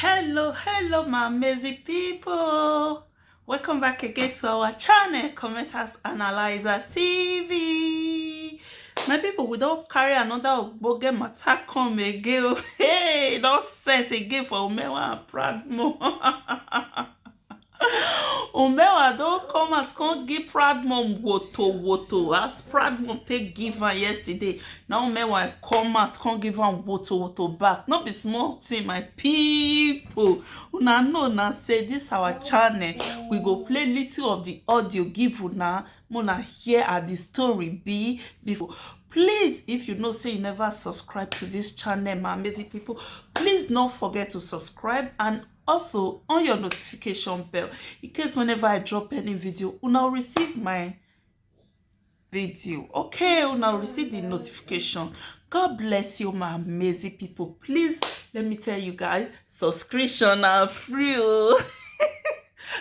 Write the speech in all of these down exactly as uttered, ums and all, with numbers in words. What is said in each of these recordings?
Hello, hello, my amazing people. Welcome back again to our channel, Commenters Analyzer T V. My people, we don carry another ogbonge matter come again. Hey, don set again for Umewa and Pradmo. Umewa don come out, come give Pradmo woto woto as Pradmo take give am yesterday. Now Umewa come out, come give am woto woto back. No be small thing, my people. Una know na say this our channel, we go play little of the audio give una, una hear as the story be before. Please, if you know say you never subscribe to this channel, my amazing people, please no forget to subscribe and also on your notification bell, in case whenever I drop any video, una receive my video. Okay, una receive the notification. God bless you, my amazing people. Please, let me tell you guys, subscription are free. Oh.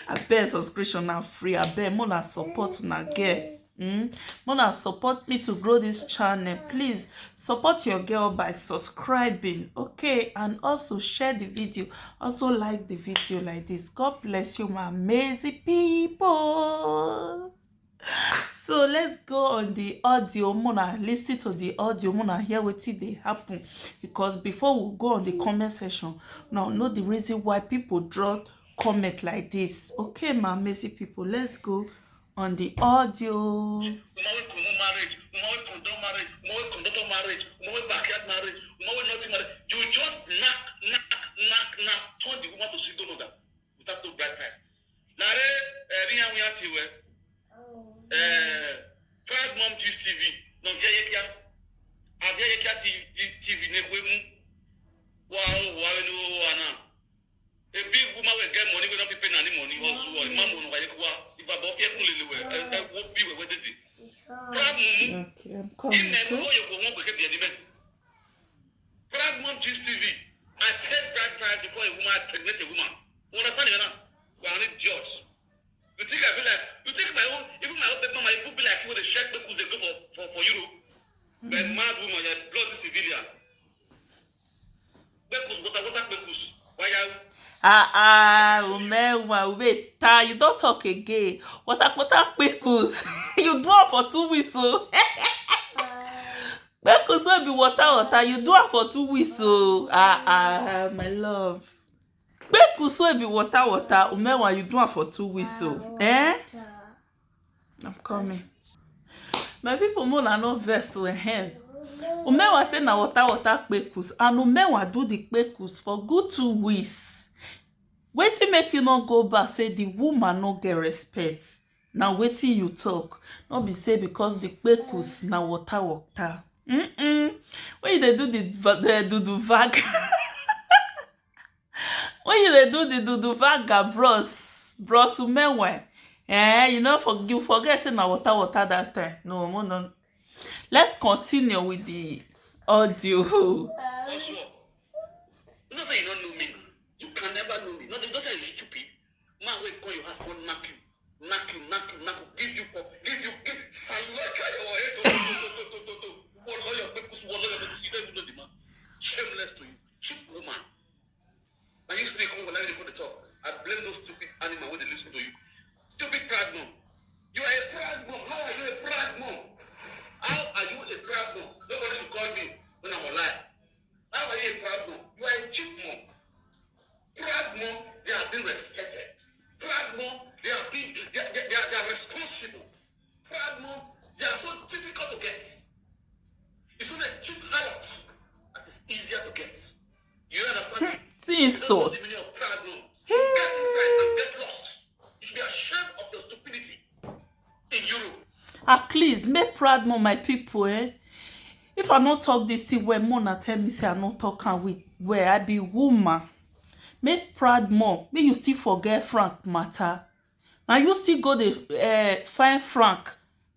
I bet subscription are free. I bet more than support una get. Mm? More than support me to grow this channel. Please support your girl by subscribing, okay? And also share the video. Also like the video like this. God bless you, my amazing people. So let's go on the audio. Mona, listen to the audio. Mona, hear wetin dey happen. Because before we go on the comment section, now know the reason why people draw comment like this. Okay, my amazing people, let's go on the audio. Woman wey condone marriage, woman wey condone marriage, woman wey condone marriage, woman wey backyard marriage, woman wey nothing marriage. You just knock, knock, knock, knock, turn the woman to single mother without no bride price. Lare, eh, riyan wiyan ti we. Eh, Proud Mom Gist T V. No, via yekia. Avia yekia T V, T V ne kwe mu. Wa o, wa we no wa na. A big woman will get money, we don't pay any money. Also, a man won't buy kwa. If I bought fear cool, we, eh, eh, what be we did. Proud Mumu. Okay, I'm coming. In the no, you won't get the enemy. Proud Mom Gist T V. I paid bride price before a woman, I pregnant a woman. You understand me now? We are not judge. You think I be like, you think my own, even my own baby mama, it would be like you with a shirt because they go for, for, for Europe. But mad woman, you're a bloody civilian. Kpekus, water, water, kpekus. Why you? Ah, ah, Umewa, wait, ah, you don talk again. Water, water, kpekus. You do am for two weeks, so. Kpekus wey be water, water, you do am for two weeks, so. Ah, ah, my love. Kpekus wey be water, water, Umewa, you do am for two weeks, so. Eh? I'm coming. My people, mona no vex to a hand. Umewa say na water, water, kpekus, and Umewa do the kpekus for good two weeks. Wetin make you no go back say the woman no get respect? Na wetin you talk. No be say because the kpekus na water, water. Mm-mm. When you dey do the va-, the do the vag, when you dey do the do the vaga, bros, bros Umewa, eh, you know, for, you forget say na water, water that time. No, no, no. Let's continue with the audio. Also, you know say you don't know me. You can never know me. No, they don't say you stupid. Man will call your house, come knock you, knock you, knock you, knock you, give you for, give you, give, salaka your head, to, to, to, to, to, to, to, to. Wallow your people, swallow your people. You don't even know the man. Shameless to you, cheap woman. Now you still come online, they put the talk. I blame those stupid animal when they listen to you. Stupid proud mom. You are a proud mom. How are you a proud mom? How are you a proud mom? Nobody should call me when I'm alive. How are you a proud mom? You are a cheap mom. Proud mom, they are being respected. Proud mom, they are being, they, they, they are, they are responsible. Proud mom, they are so difficult to get. It's not a cheap harlot that is easier to get. You understand me? See insult. You don't know the meaning of proud mom. So get inside and get lost. You should be ashamed of your stupidity in Europe. At least make proud mom, my people, eh? If I no talk this thing well, mona tell me say I no talk am with well. I be woman. Make proud mom, make you still forget Frank matter. Now you still go dey, eh, find Frank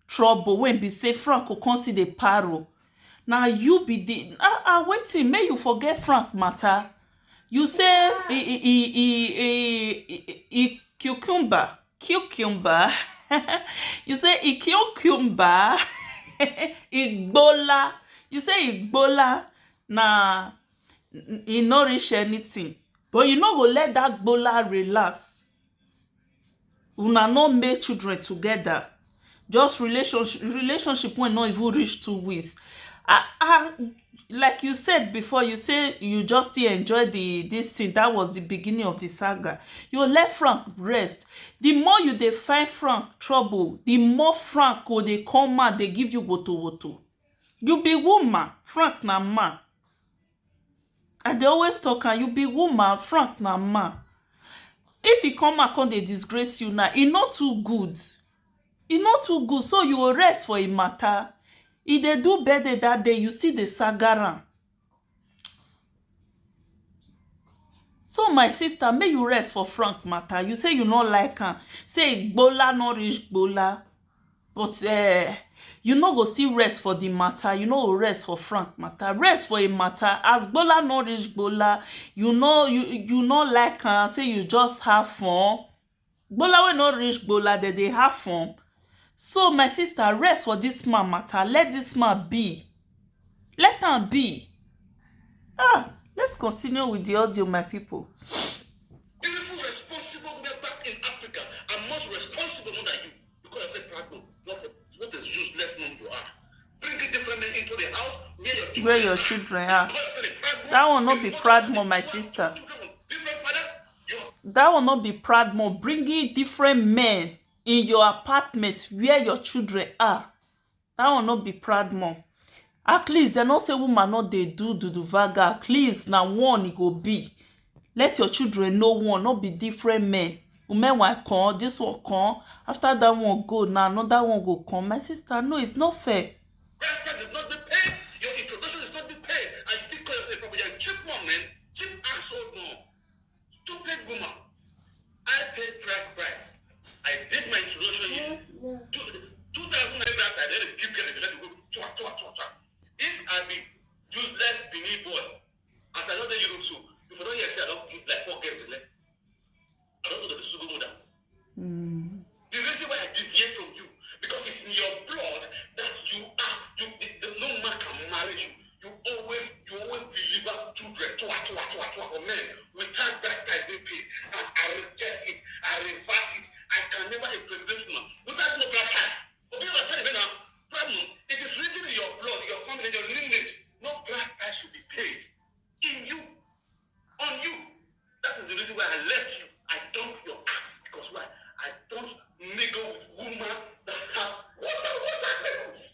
trouble when be say Frank go come see the paro. Now you be the, ah, ah, wetin, make you forget Frank matter. You say e, e, e, e, e, e, e, cucumber, cucumber. You say e cucumber, igbola. You say igbola na e no reach anything. But you no go let that gbola relax. Una no make children together. Just relationship, relationship wey no even reach two weeks. I, I, like you said before, you say you just still enjoy the this thing. That was the beginning of the saga. You let Frank rest. The more you dey find Frank trouble, the more Frank go dey come out, dey give you woto woto. You be woman, Frank na man. I dey always talk am, you be woman, Frank na man. If he come out come dey disgrace you now, e no too good. E no too good, so you go rest for a matter. E dey do birthday that day, you still dey saga am. So my sister, make you rest for Frank matter. You say you no like am, say gbola no reach gbola. But eh, you no go still rest for the matter. You no go rest for Frank matter. Rest for a matter. As gbola no reach gbola, you no you you no like am. Say you just have fun. Gbola wey no reach gbola, dem dey have fun. So my sister, rest for this man matter. Let this man be. Let am be. Ah, let's continue with the audio, my people. Beautiful, responsible women back in Africa are much responsible more than you. You call yourself proud mom. What a, what a useless mom you are. Bring a different man into the house where your children, Where your children are. You call yourself a proud mom. That one no be proud mom, my sister. Children from different fathers. Your That one no be proud mom. Bringing different men in your apartment where your children are. That one no be proud mom. At least dem no say woman no dey do dudu vaga. At least na one e go be. Let your children know one, no be different men. Umenwa come, this one come. After that one go, na another one go come. My sister, no, it's not fair. Bride price is not being paid. Your introduction is not being paid. And you still call yourself a proper. You're a cheap mom, man. Cheap asshole mom. Stupid woman. I paid bride price. I did my introduction here. Two, two thousand naira bride price. Then they give girl, they let me go. Tua, tua, tua, tua. If I be useless Benin boy, as I don't tell you so, if I don't hear say I don't give like four girls, belle. I don't know the sugar mother. The reason why I deviate from you, because it's in your blood that you are, you, the, the, no man can marry you. You always, you always deliver children, tua, tua, tua, tua, for men without bride price being paid. And I reject it. I reverse it. I can never implement it without no bride price. But you understand me now? Problem, it is written in your blood, your family, your lineage. No bride price should be paid in you, on you. That is the reason why I left you. I dump your ass because why? I don't mingle with woman that have water, water kpekus.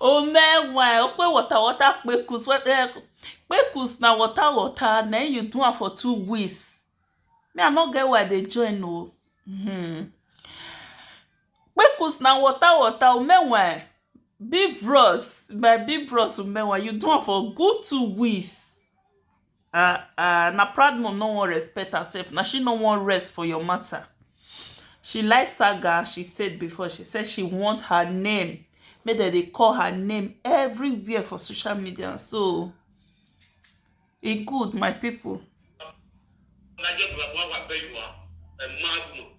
Umenwa, okpe water, water kpekus. What, eh, kpekus na water, water. Na you do am for two weeks. Me, I no get why they join o. Hmm. Kpekus na water, water. Umenwa, big bros, my big bros, Umenwa, you do am for good two weeks. Ah, ah, na proud mom no wan respect herself. Na she no wan rest for your matter. She like saga, she said before. She said she want her name. Make dem dey call her name everywhere for social media. So, e good, my people. Like your black one, where you are, a mad woman.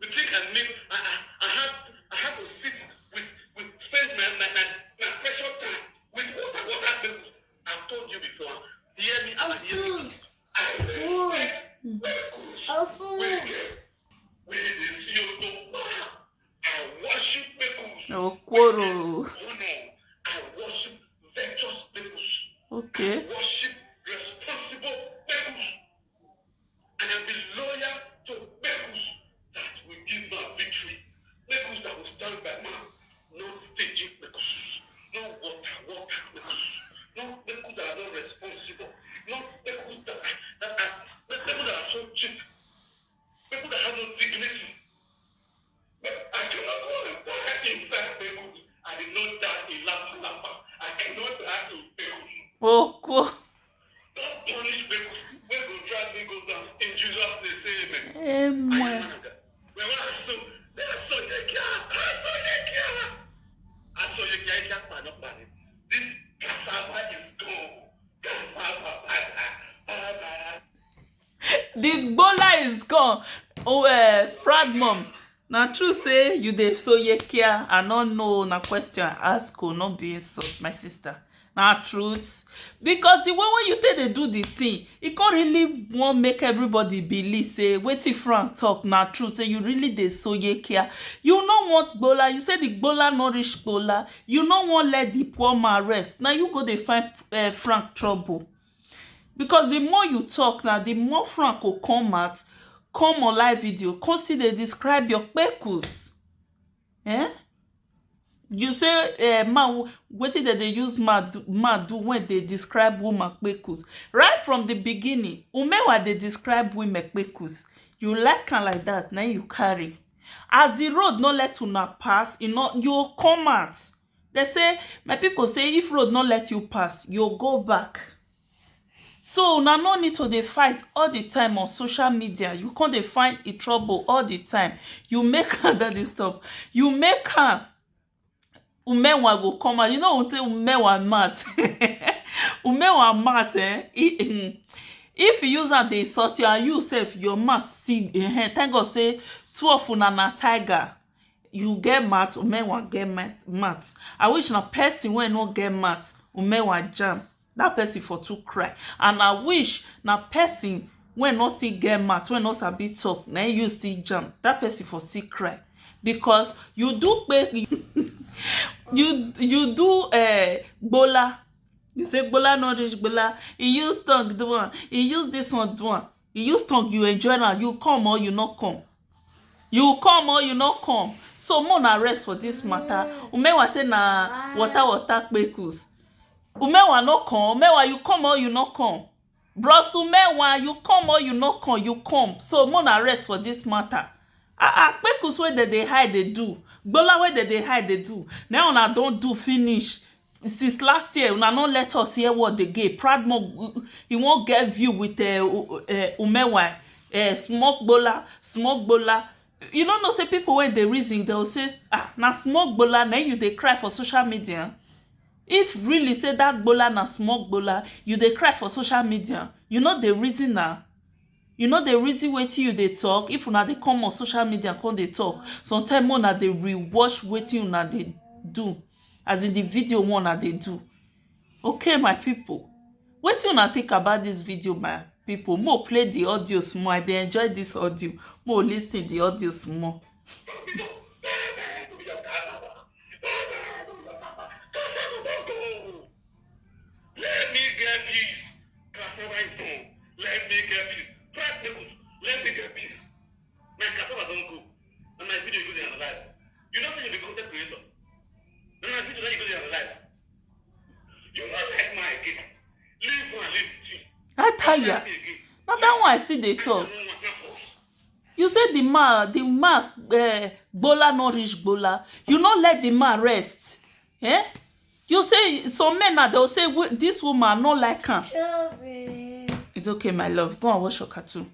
You think I need, I, I, I had, I had to sit with, with, spend my, my, my, my precious time with water, water kpekus. I've told you before. Hear me and hear me. I respect kpekus. We get, we dey see you. I worship kpekus. Okoro. Honor. I worship virtuous kpekus. Okay. I worship responsible kpekus. And I be loyal to kpekus that will give man victory. Kpekus that will stand by man, not stingy kpekus. No water, water kpekus. No kpekus that are not responsible. Not kpekus that are, that are, kpekus that are so cheap. People that have no dignity. But I cannot go and die inside kpekus. I did not die in Lapa Lapa. I cannot die in kpekus. Okwo. Don't punish kpekus. When go drag me go down. In Jesus' name, say amen. I am Amen. Managa. When I saw, then I saw Yekia. I saw Yekia. I saw Yekia. Yekia, pa, not bad. This cassava is gone. Cassava, bye bye. Bye bye. The gbola is gone. Oh, uh, proud mom. Na true say you dey so yekia. I no know, na question I ask o, no be insult, my sister. Na truth. Because the way wey you take dey do the thing, e come really wan make everybody believe say wetin Frank talk na truth, say you really dey soyekia. You no want gbola, you say the gbola no reach gbola, you no wan let the poor man rest. Na you go dey find eh, Frank trouble. Because the more you talk na, the more Frank go come out, come on live video, come still dey describe your kpekus. Eh? You say eh, man, wetin dem dey use man do, man do when dey describe woman kpekus? Right from the beginning, Umewa dey describe women kpekus. You like am like that, na you carry. As the road no let una pass, e no, you come out. They say, my people say, if road no let you pass, you go back. So una no need to dey fight all the time on social media. You come dey find e trouble all the time. You make am, that is stop. You make am, Umewa go come out. You know, say Umewa mouth. Umewa mouth, eh? He, hmm. If you use am dey insult you and you sef, your mouth still, eh, thank God say two of una na tiger. You get mouth, Umewa get mouth. I wish na person wey no get mouth, Umewa jam. That person for too cry. And I wish na person wey no still get mouth, wey no sabi talk, na you still jam. That person for still cry. Because you do pe you you do uh, gbola. You say gbola no reach gbola. He use tongue do one. He use this one do one. You use tongue, you enjoy am, you come or you no come. You come or you no come. So mo na rest for this matter. Umewa say na water water kpekus. Umewa no come. Umewa, you come or you no come. Bros Umewa, you come or you no come, you come. So mo na rest for this matter. Ah ah, kpekus wey dem dey hide dey do, gbola wey dem dey hide dey do, na una don do finish. Since last year una no let us hear word again. Proud mom, he wan get view with uh, uh, Umewa, uh, smoke gbola, smoke gbola. You no know say people wey dey reason, dem go say, ah, na smoke gbola na you dey cry for social media. If really say that gbola na smoke gbola, you dey cry for social media, you no dey reason na. You no dey reason wetin you dey talk. If una dey come on social media come dey talk, sometimes una dey rewatch wetin una dey do, as in the video one una dey do. Okay, my people, wetin una think about this video, my people? Mo play the audio small. I dey enjoy this audio. Mo listen the audio small. Let me get peace. Cassava is on. Let me get peace. Pride Pickles, let me get peace. My cassava don't go. And my video you go dey analyze. You know say you be content creator. And my video that you go dey analyze. You no like my again. Leave one, leave it. I tire. Like me again. Na that one I still dey talk. Person no want na force. You say the man, the man, uh, gbola no reach gbola. You no let the man rest. Eh? You say some men now, they'll say, "Wo- this woman no like am." It's okay, my love. Go and wash your cartoon.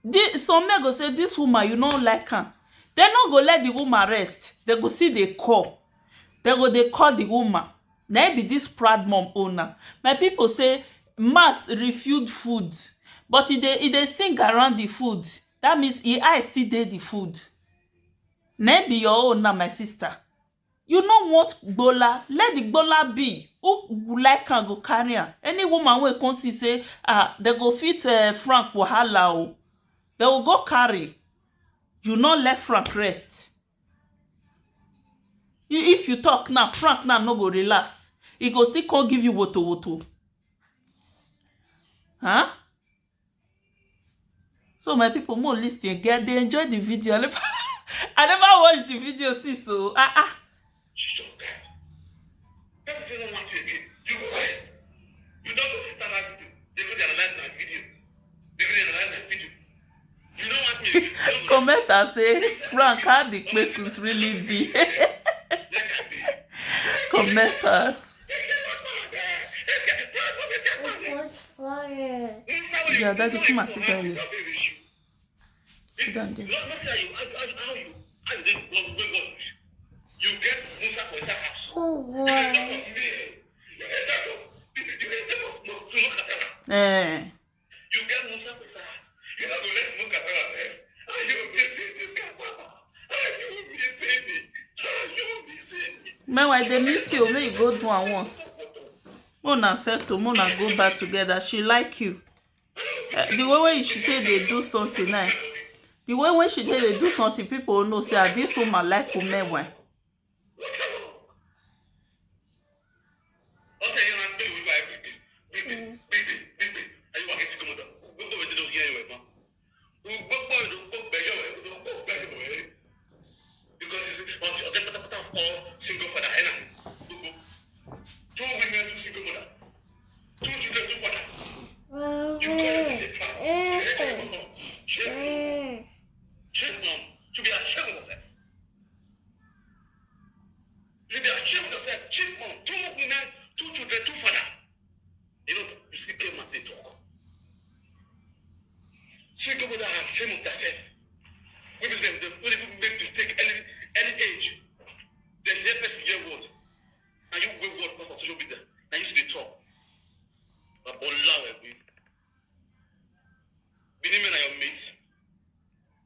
This, some men go say, "This woman, you no like am." They no go let the woman rest. They go see they call. They go they call the woman. Na im be this proud mom owner. My people say, mouth refuse food, but e dey e dey sing around the food. That means e eye still dey the food. Na im be your own now, my sister. You no want gbola, let the gbola be. Who like am go carry am. Any woman wey come see say, ah, they go fit uh, Frank wahala o, they will go carry. You no let Frank rest. You, if you talk now, Frank now no go relax. He go still come give you woto woto. Huh? So my people, more listen again. They enjoy the video. I never, I never watched the video since. So ah ah. Shut up, guys. That is not what you again. You go rest. You don't go enter that video. They go dey analyze my video. They go dey analyze my video. You don't want me again. You don't go Comment and say, Frank, how the questions really be? Comment us. Yeah, daddy, come and sit down here. Sit down there. You get Musa for inside house. Oh, wow. You get Musa for inside house. You no go let smoke cassava rest. Are you missing this cassava? Are you missing me? Are you missing me? Meanwhile, they miss you. Make you go do am once. Make una settle, make una go back together. She like you. Eh, the way wey she take dey do something now, the way wey she take dey do something, people know say, ah, this woman like women. Why? Because it's on the other part of all single father. Two women, two single mother. Two children, two father. You call yourself a child. Shame, shame, mom. You should be ashamed of yourself. You should be ashamed of yourself. Cheap mom, two women, two children, two father. You know, you see, pay money talk. Single mother are ashamed of themselves. When they, they, when they make mistake any, any age, they hear person hear word. And you wait word for social media. Now you see the talk. But Bola will be. Benin men are your mates.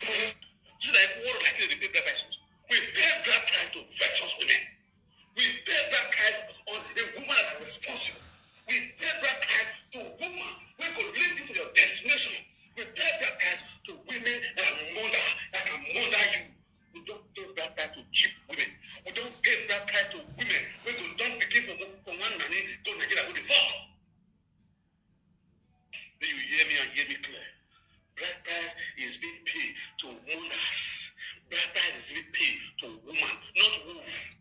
So that everyone like you, they pay bride price. We pay bride price to virtuous women. We pay bride price on a woman that is responsible. We pay bride price to a woman who can lead you to your destination. We pay bride price to women that are mother, that can mother you. We don't pay bride price to cheap women. We don't pay bride price to women who go don't begin for, for one nanny, go Nigeria, go the fuck. May you hear me and hear me clear. Bride price is being paid to mothers. Bride price is being paid to woman, not wolf.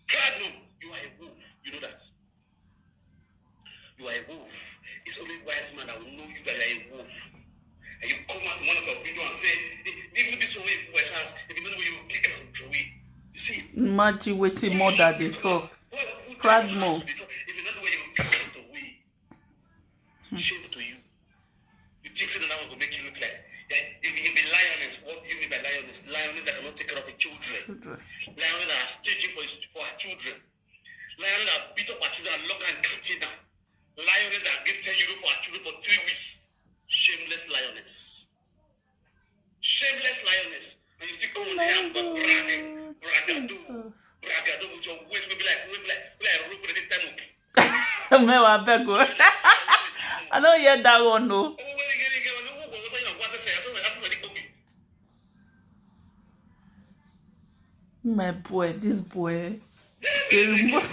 Proud mom, you are a wolf. You know that. You are a wolf. It's only wise man that will know you that you are a wolf. And you come out in one of your video and say, "Eh, even this one wey you has, if you know where you kick am throw away." You see? Imagine wetin mother dey talk. Proud mom. If you know where you kick am throw away. Shame to you. You think say that one go make you look like, yeah, you be, you be lioness. What do you mean by lioness? Lioness that cannot take care of the children. Children. Lioness that are staging for his, for her children. Lioness that beat up her children and lock her in canteen now. Lioness that give ten euro for her children for three weeks. Shameless lioness. Shameless lioness. And you still come on here and go bragging, bragado, bragado with your waist, maybe like, maybe like, maybe like rope with the time. Mewa, abeg o. I no hear that one o. My boy, this boy. Dey remove.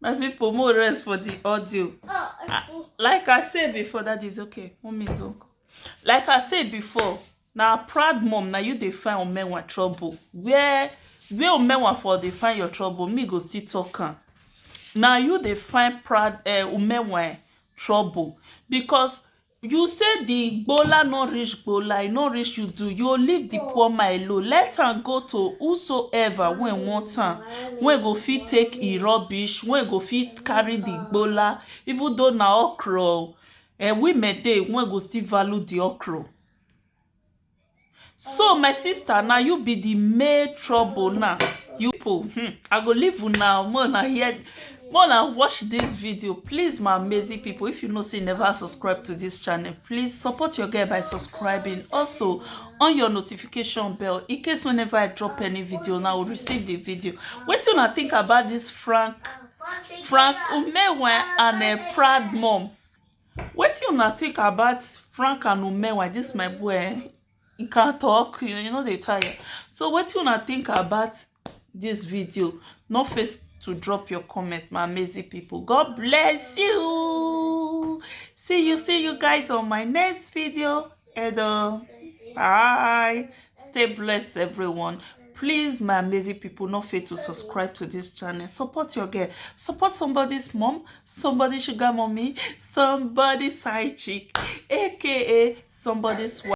My people, more rest for the audio. Ah, like I said before, that is okay. Mommy is okay. Like I said before, na proud mom, na you dey find Umenwa trouble. Where, where Umenwa for dey find your trouble? Me go still talk am. Na you dey find proud, eh, Umenwa trouble, because you say the gbola no reach gbola, e no reach you do. You leave the poor man alone. Let am go to whosoever wey want am, wey go fit take e rubbish, wey go fit carry the gbola, even though na okro. Eh, women dey wey go still value the okro. So, my sister, now you be the main trouble now. You people, hmm, I go leave you now. More na hear, more na watch this video. Please, my amazing people, if you know say you never subscribe to this channel, please support your girl by subscribing. Also, on your notification bell, in case whenever I drop any video, now will receive the video. What do you think about this Frank, Frank Umewe and a proud mom? What do you think about Frank and Umewe? This my boy. He can't talk, you know, you know they tire. So what you wanna think about this video? No face to drop your comment, my amazing people. God bless you. See you, see you guys on my next video. Edo. Bye. Stay blessed, everyone. Please, my amazing people, no fail to subscribe to this channel. Support your girl. Support somebody's mom, somebody's sugar mommy, somebody's side chick, A K A somebody's wife.